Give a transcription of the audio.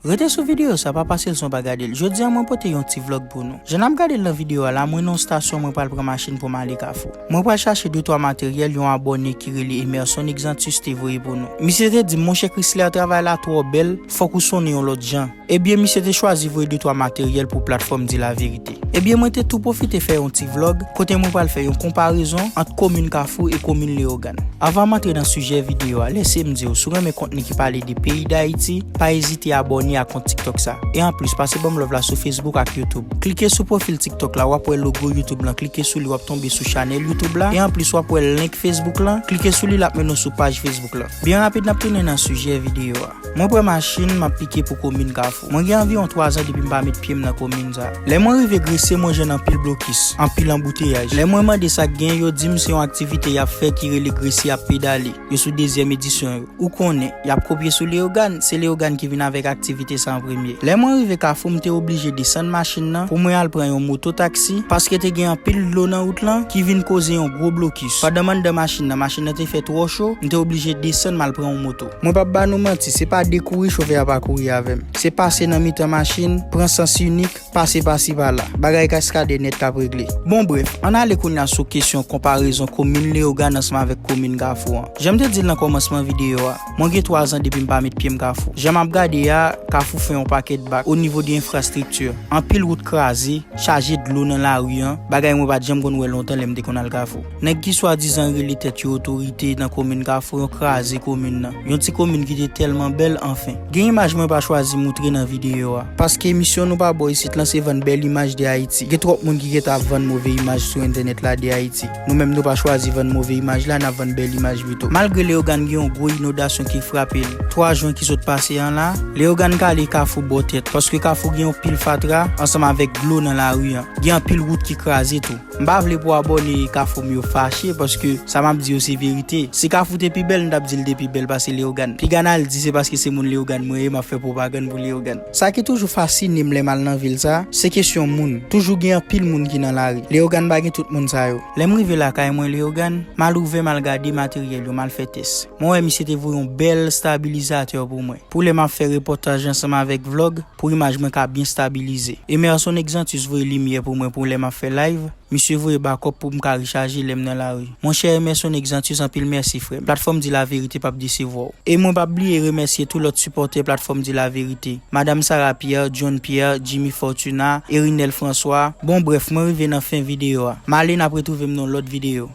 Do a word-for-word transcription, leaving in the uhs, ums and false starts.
Rete sou videyo sa, pa pase l san w pa gade l. Jodi a, mwen pote yon ti vlòg pou nou. Jan n ap gade l nan videyo a la, mwen nan yon stasyon, mwen pral pran machin pou m ale Kafou. Mwen pral chache de twa materyèl yon abòne ki rele Emerson Exantus te voye pou nou. Misye te di m, "Monchè Chrysler, travay la twò bèl, fòk ou sonnen yon lòt jan." Ebyen, misye te chwazi voye de twa materyèl pou platfòm Di Laverite. Ebyen, mwen te tou pwofite fè yon ti vlòg kote mwen pral fè yon konparezon ant komin Kafou e komin Leyogàn. Anvan m antre nan sijè videyo a, lèse m di w, si w renmen kontni ki pale de peyi Dayiti, pa ezite abòne ak kont TikTok sa. E anplis, pase ban m love la sou Facebook ak YouTube. Klike sou pwofil TikTok la, w ap wè logo YouTube lan, klike sou li, w ap tonbe sou chanèl YouTube la. E anplis, w ap wè link Facebook lan, klike sou li, l ap mennen w sou paj Facebook lan. Byen rapid, n ap tounen nan sijè videyo a. Mwen pran machin, m ap pike pou komin Kafou. Mwen gen anviwon twa zan depi m pa met pye m nan komin sa. Lè mwen rive Gresye, mwen jwenn anpil blokis, anpil anbouteyaj. Lè mwen mande sa k gen, yo di m se yon aktivite y ap fè ki rele Gresye ap pedale. Yo sou dezyèm edisyon yo. Ou konnen, y ap kopye sou Leyogàn, se Leyogàn ki vin avèk aktivite sa an premye. Lè mwen rive Kafou, m te oblije desann machin nan pou mwen al pran yon moto taksi, paske te gen anpil dlo nan wout lan ki vin koze yon gwo blokis. Pandan m anndan machin nan, machin nan te fè twò cho, m te oblije desann m al pran yon moto. Mwen p ap ba nou manti, se pa de kouri chofè a pa kouri avè m. Se pase nan mitan machin, pran sans inik, pase pasi pala. Bagay Kaskadè nèt k ap regle. Bon, brèf, ann ale kounye a sou kesyon konparezon komin Leyogàn ansanm avèk komin Kafou an. Jan m te di l nan kòmansman videyo a, mwen gen twa zan depi m pa met pye m Kafou. Jan m ap gade a, Kafou fè yon pakèt bak o nivo de enfrastrikti. Anpil wout kraze, chaje dlo nan lari an, bagay mwen pa t janm konn wè lontan lè m te konn al Kafou. Nèg ki swadizan rele tèt yo otorite nan komin Kafou, yo kraze komin nan. Yon ti komin ki te tèlman bèl, anfen. Gen imaj mwen pa chwazi moutre nan videyo a. Paske misyon nou pa bò isit lan se vann bèl imaj de Ayiti. Gen twòp moun ki gentan ap vann move imaj sou entènèt la de Ayiti. Nou menm nou pa chwazi vann move imaj la, n ap vann bèl imaj pito. Malgre Leyogàn gen yon gwo inondasyon ki frape l twa jen ki sot pase an la, Leyogàn kale Kafou bò tèt, paske Kafou gen yon pil fatra ansanm avèk dlo nan lari an. Gen anpil wout ki kraze tou. M pa vle pou abòne Kafou m yo fache, paske sa m ap di yo se verite. Si Kafou te pi bèl, m t ap di l te pi bèl pase Leyogàn. Piga n al di se paske se moun Leyogàn mwen ye, m ap fè pwopagann pou Leyogàn. Sa ki toujou fasine m lè m al nan vil sa, se kesyon moun. Toujou gen anpil moun ki nan lari. Leyogàn pa gen tout moun sa yo. Lè m rive lakay mwen Leyogàn, m al ouvè, m al gade materyèl yo, m al fè tès. Mwen wè misye te voye yon bèl stabilizatè pou mwen. Pou lè m ap fè repòtaj ansanm avèk vlòg, pou imaj mwen ka byen stabilize. Emerson Exantus voye limyè pou mwen pou lè m ap fè live. Misye voye bakòp pou m ka rechaje lè m nan lari. Monchè Emerson Exantus, anpil mèsi, frè m. Platfòm Di Laverite p ap desevwa w. E mwen p ap bliye remèsye tou lòt sipòtè Platfòm Di Laverite. Madanm Sarah Pierre, John Pierre, Jimmy Fortuna, Erinel François. Bon, brèf, mwen rive nan fen videyo a. M ale, n ap retwouve m nan yon lòt videyo.